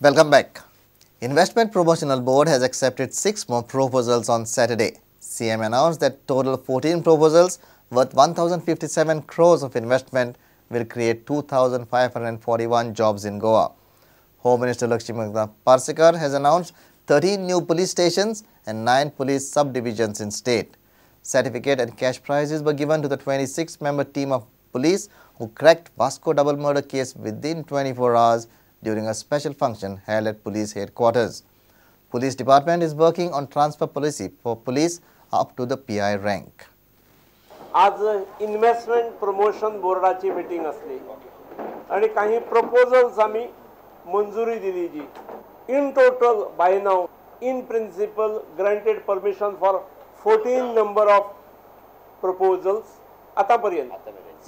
Welcome back. Investment Promotional Board has accepted 6 more proposals on Saturday. CM announced that total 14 proposals worth 1,057 crores of investment will create 2,541 jobs in Goa. Home Minister Lakshmikant Parsekar has announced 13 new police stations and 9 police subdivisions in state. Certificate and cash prizes were given to the 26-member team of police who cracked Vasco double murder case within 24 hours during a special function held at police headquarters. Police department is working on transfer policy for police up to the PI rank. आज investment promotion बोर्डाची meeting असली आणि काही proposals आम्ही मंजुरी दिली जी in total by now in principle granted permission for 14 number of proposals आतापर्यंत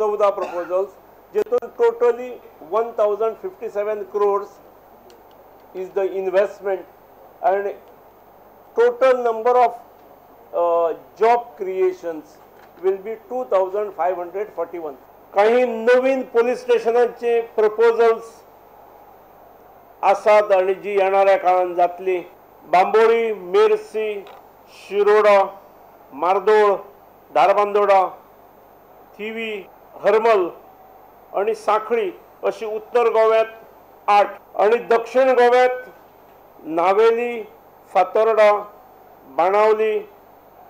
14 प्रपोजल्स जेतून totally 1057 crores is the investment and total number of job creations will be 2541. काही नवीन पोलीस स्टेशनांचे प्रपोजल्स आसात आणि जी येणाऱ्या काळान जातली. बांबोळी, मेरसी, शिरोडा, मार्दोळ, धारबांदोडा, थिवी, हरमल आणि साखळी अशी उत्तर गोव्यात 8 आणि दक्षिण गोव्यात नावेली, फातोर्डा, बाणावली,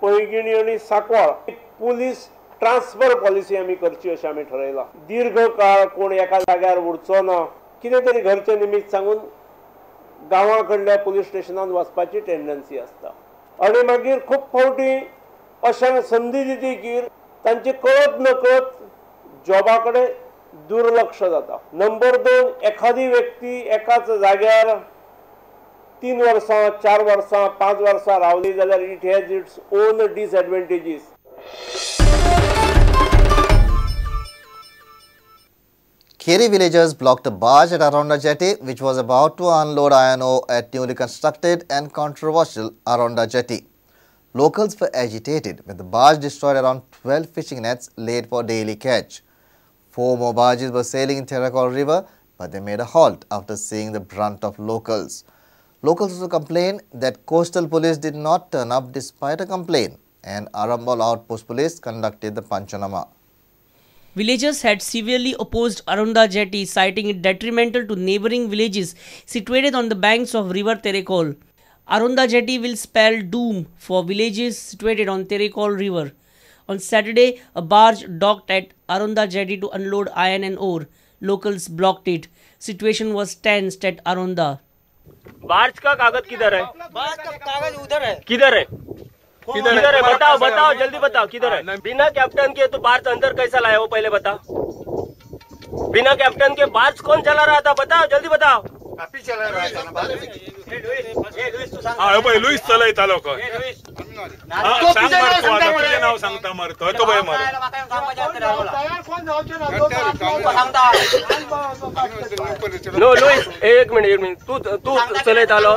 पैंगिणी आणि सांकवाळ. पोलीस ट्रान्सफर पॉलिसी आमी करची अशें आमी ठरयलां. दीर्घ काळ कोण एका जाग्यार उरचो ना, कितें तरी घरचें निमित्त सांगून गांवा कडल्या पोलीस स्टेशनान वचपाची टेंडन्सी आसता आनी मागीर खूब फावटी अशांक संदी दितकीर तांचे कळत नकळत जॉबा कडेन दुर्लक्ष जाता. नंबर 2, एखादी व्यक्ती एकाच जाग्यार 3 वर्सां, 4 वर्सां, 5 वर्सां रावली जाल्यार it has its own disadvantages. Keri villagers blocked a barge at Aronda Jetty which was about to unload iron ore at newly constructed and controversial Aronda Jetty. Locals were agitated when the barge destroyed around 12 fishing nets laid for daily catch. 4 more barges were sailing in Terekhol River, but they made a halt after seeing the brunt of locals. Locals also complained that coastal police did not turn up despite a complaint, and Arambol Outpost Police conducted the panchanama. Villagers had severely opposed Aronda Jetty, citing it detrimental to neighbouring villages situated on the banks of river Terekhol. Aronda Jetty will spell doom for villages situated on Terekhol River. On Saturday, a barge docked at Aronda Jetty to unload iron and ore. Locals blocked it. Situation was tensed at Aronda. Barge का कागज किधर है? Barge का कागज उधर है. किधर है? किधर है? बताओ बताओ जल्दी बताओ किधर है? बिना कैप्टन के तो बार्ज अंदर कैसा लाया वो पहले बताओ. बिना कैप्टन के बार्ज कौन चला रहा था बताओ जल्दी बताओ. चला रहा था ना. हा पळय लुईस चलयतालो खंय. सांग मरे तुजें नांव सांगता मरे थंय तो पळय मरे. नो लुईस एक मिनिट एक मिनिट तू तू चलयतालो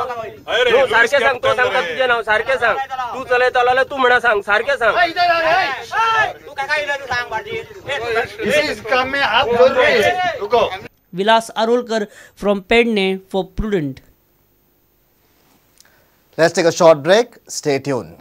सारकें सांग. तो सांगता तुजें नांव सारकें सांग. तू चलयतालो जाल्यार तूं म्हणा सांग सारकें सांग. Vilas Arolkar from Pedne for Prudent. Let's take a short break. Stay tuned.